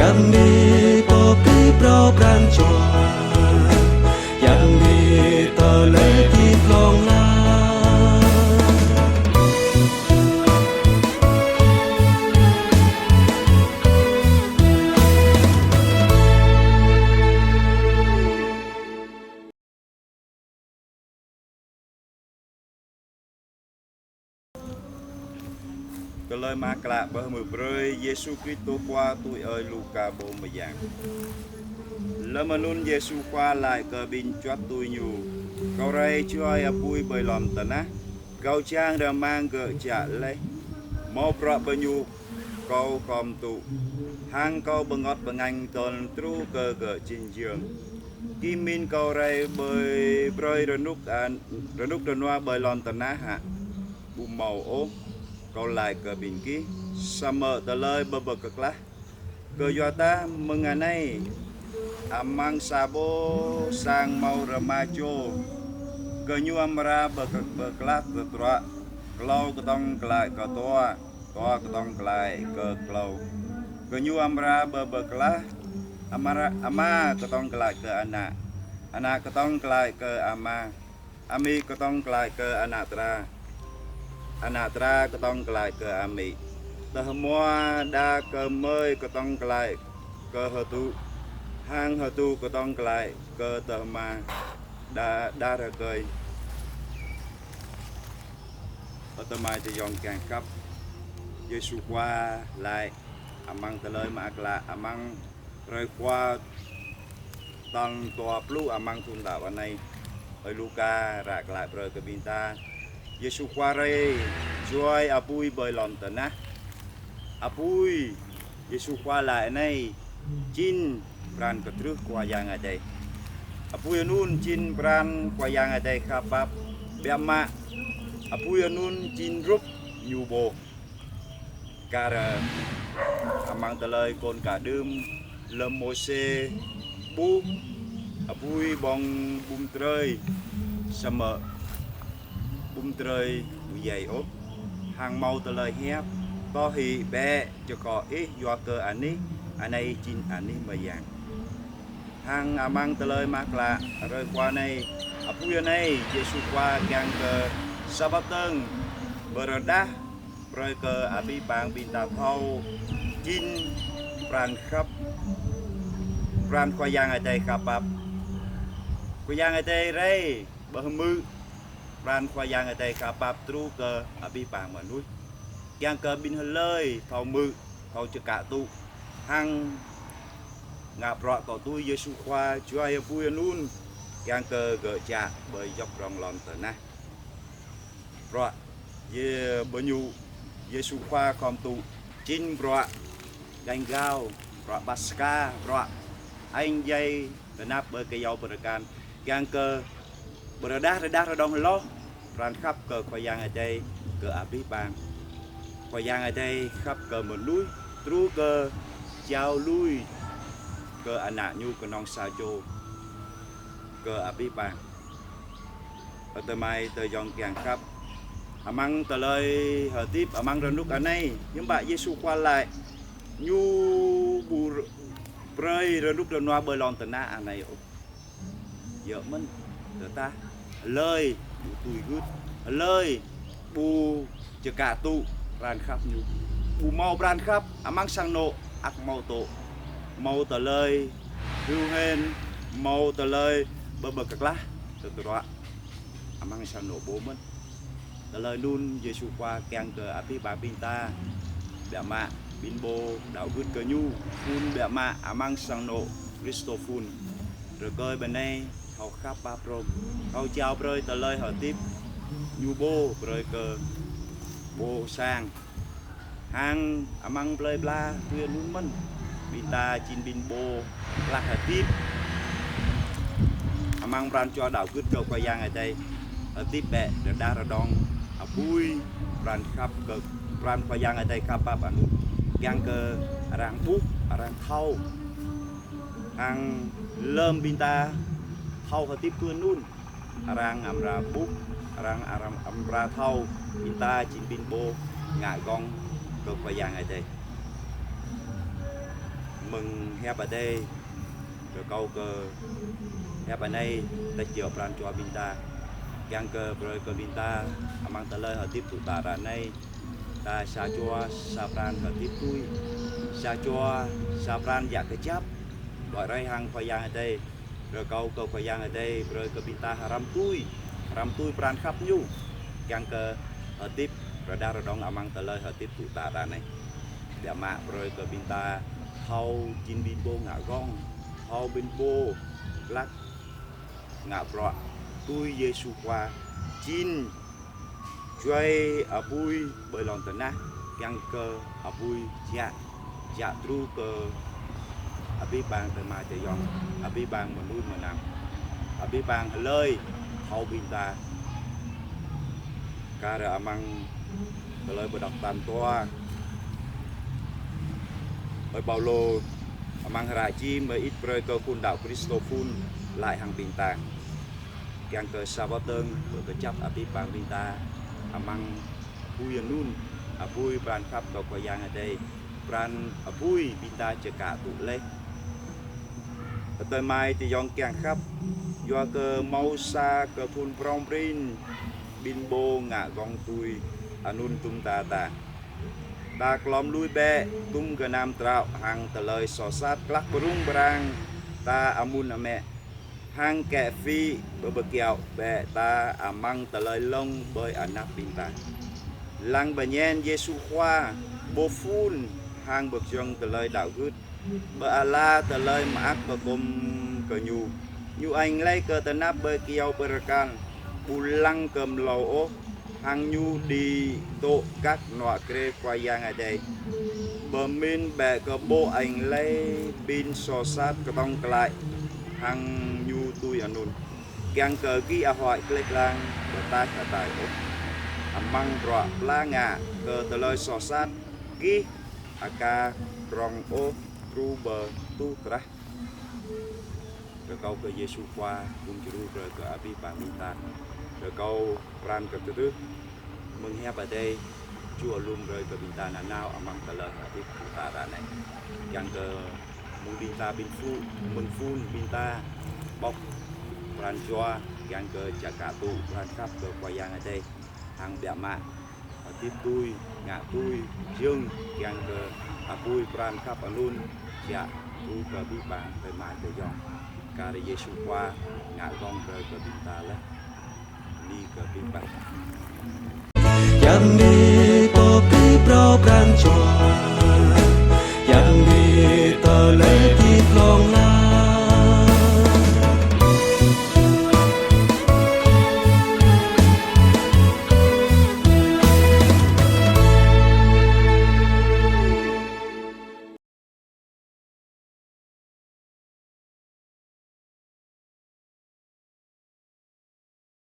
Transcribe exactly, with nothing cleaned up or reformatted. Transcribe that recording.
Yang ni pơpĭ phrâo pran jua, yang ni tơlơi hơdip hlŏng lar. Tơlơi mơak klă pơhmư̆ brơi Yêsu Kristô Khua tui ơi Luka pô mơyang. Lơm anŭn Yêsu Khua laĭ kơ ƀing čuăt tui Ñu: Kâo rai juai apui ƀơi lŏn tơnah, Kâo čang rơmang gơ̆ jă laih, hmâo bruă pơñu Kâo khŏm tŭ, hăng Kâo bơngơ̆t bơngañ tơl truh kơ gơ̆ jing jơng. Gih pơmĭn Kâo rai ƀơi, brơi rơnŭk an-, rơnŭk rơnua ƀơi lŏn tơnah hă? Ƀu hmâo ôh, Kâo laĭ kơ ƀing gih, samơ̆ tơlơi pơpơklah. Kơyua dah mơ̆ng anai, amăng sa boh sang hmâo rơma čô, gơñu amra pơklah tơdruă, klâo kơtong glaĭ kơ dua, dua kơtong glaĭ kơ klâo. Gơñu amra pơklah, amra, ama kơtong glaĭ kơ ană, ană kơtong glaĭ kơ ama, amĭ kơtong glaĭ kơ ană dra, ană dra kơtong glaĭ kơ amĭ, tơhmua đa kơmơi kơtong glaĭ kơ hơdŭ, hăng hơdŭ kơtong glaĭ kơ tơhmua đa, đa rơkơi. Ơ tơmai tơyŏng kiăng khăp, Yêsu Khua laĭ amăng tơlơi mơak klă, amăng hrơi Khua tal dua pluh amăng thun đăo anai, ơi Luka ră glaĭ brơi kơ ƀing ta, Yêsu Khua rai juai apui ƀơi lŏn tơnah. Apui Yêsu Khua laĭ anai jing pran kơtrưh Khua Yang Adai. Apui anŭn jing pran Khua Yang Adai khăp pap biă mă. Apui anŭn jing rup Ñu pô. Kar amăng tơlơi kŏn kă đưm, lơm Môsê ƀuh apui ƀơ̆ng ƀum drơi, samơ̆ ƀum drơi ƀu djai ôh, hăng hmâo tơlơi hiăp: Tŏ hĭ bĕ, čơkŏ ih, yua kơ anih anai jing anih mơyang. Hăng amăng tơlơi mơak klă hrơi Khua anai, apui anai Yêsu Khua kiăng kơ sa pơtơ̆ng pơrơđah brơi kơ abih bang ƀing ta thâo jing pran khăp, pran Khua Yang Adai khăp pap. Khua Yang Adai rai pơhmư̆ pran Khua Yang Adai khăp pap truh kơ abih bang mơnuih, kiăng kơ ƀing hlơi thâo hmư̆, thâo čơkă tŭ, hăng ngă bruă tŏ tui Yêsu Khua juai apui anŭn, kiăng kơ gơ̆ jă ƀơi djŏp rŏng lŏn tơnah. Bruă Yê-, pơñu Yêsu Khua khŏm tŭ jing bruă ganh gao, bruă Paskha, bruă añ djai tơnap ƀơi kơyâo pơrơkal, kiăng kơ pơrơđah rơđah rơđông hloh pran khăp kơ Khua Yang Adai kơ abih bang. Khua Yang Adai khăp kơ mơnuih truh kơ jao lui kơ Ană Ñu kơnong sa čô kơ abih bang. Ơ tơmai tơyŏng kiăng khăp, amăng tơlơi hơdip amăng rơnŭk anai, hiư̆m pă Yêsu Khua laĭ Ñu ƀu brơi rơnŭk rơnua ƀơi lŏn tơnah anai ôh. Yơh mơ̆n, tơdah hlơi ƀu tui gưt, hlơi ƀu čơkă tŭ pran khăp Ñu, ƀu hmâo pran khăp amăng sang anô̆, ăt hmâo tŏ, hmâo tơlơi hil hên, hmâo tơlơi pơpơklah tơdruă amăng sang anô̆ pô mơ̆n. Tơlơi anŭn Yêsu Khua kiăng kơ abih bang ƀing ta, biă mă ƀing pô đaŏ gưt kơ Ñu, phun biă mă amăng sang anô̆ Kristô phun. Rơkơi ƀơi anai thâo khăp pap hrŏm, thâo jao brơi tơlơi hơdip Ñu pô brơi kơ pô sang. Hăng amăng plơi pla tui anŭn mơ̆n, ƀing ta jing ƀing pô klah hơdip amăng pran jua đaŏ gưt kơ Khua Yang Adai, hơdip bĕ rơđah rơđông apui pran khăp kơ, pran Khua Yang Adai khăp pap anŭn, kiăng kơ arăng ƀuh, arăng thâo. Hăng lơm ƀing ta thâo hơdip tui anŭn, arăng amra ƀuh, arăng, arăng amra thâo, ƀing ta jing ƀing pô ngă gơ̆ng kơ Khua Yang Adai. Mơ̆ng Hiăp Adai, rơkâo kơ Hiăp anai tơčô pran jua ƀing ta, kiăng kơ brơi kơ ƀing ta amăng tơlơi hơdip tŭ tă ră anai, ta sa jua sa pran hơdip tui, sa jua sa pran djă kơjăp, đuaĭ rai hăng Khua Yang Adai. Rơkâo kơ Khua Yang Adai brơi kơ ƀing ta hrăm tui, hrăm tui pran khăp Ñu, kiăng kơ hơdip rơđah rơđông amăng tơlơi hơdip tŭ tă ră anai. Biă mă brơi kơ ƀing ta thâo jing ƀing pô ngă gơ̆ng, thâo ƀing pô glăk ngă bruă tui Yêsu Khua, jing juai apui ƀơi lŏn tơnah, kiăng kơ apui djă, djă truh kơ abih bang tơmai tơyŏng, abih bang mơnuih mơnam, abih bang hlơi thâo ƀing ta. Kar amăng tơlơi pơđŏk tal dua, ơi Paulô amăng hră čim mơit brơi kơ khul đaŏ Kristô phŭn laĭ hăng ƀing ta, kiăng kơ sa wơ̆t dơ̆ng kơ kơjăp abih bang ƀing ta amăng apui anŭn, apui pran khăp kơ Khua Yang Adai, pran apui ƀing ta čơkă tŭ laih. Ơ tơmai tơyŏng kiăng khăp, yua kơ hmâo sa kơthun prong prin ƀing pô ngă gơ̆ng tui anŭn tum ta ta. Ta klŏm lui bĕ tum gơnam drao hăng tơlơi soh sat glăk pơrŭng pơrang ta amŭn amĕ, hăng kĕ phi pơkiaŏ bĕ ta amăng tơlơi lông ƀơi anăp ƀing ta. Lăng bơñen Yêsu Khua, pơphŭn hăng pơkơjơ̆ng tơlơi đaŏ gưt, pơala tơlơi mơak pơkôm kơ Ñu. Ñu añ laih kơ tơnap ƀơi kyâo pơrơkal, ƀu lăng kơ mlâo ôh, hăng Ñu đĭ dŏ gak hơnuă grê Khua Yang Adai. Pơmĭn bĕ kơ pô añ laih ƀing soh sat kơtong klai hăng Ñu tui anŭn, kiăng kơ gih ăh huai gleh glang pơtaih hơtai ôh. Amăng bruă pla ngă kơ tơlơi soh sat, gih aka prong ôh truh pơ tuh krah. Rơkâo kơ Yêsu Khua gum djru brơi kơ abih bang ƀing ta. Rơkâo pran kơ tơdrưh mơ̆ng Hiăp Adai čuă lum brơi kơ ƀing ta nanao amăng tơlơi hơdip tŭ tă ră anai. Kiăng kơ mơ̆ng ƀing ta ƀing phu, mơ̆ng phŭn ƀing ta ƀŏk pran jua, kiăng kơ čơkă tŭ pran khăp kơ Khua Yang Adai hăng biă mă hơdip tui, ngă tui, jơ̆ng, kiăng kơ apui pran khăp anŭn djă truh kơ abih bang tơmai tơyŏng. Kar Yêsu Khua ngă gơ̆ng brơi kơ ƀing ta laih. Bơni kơ abih bang.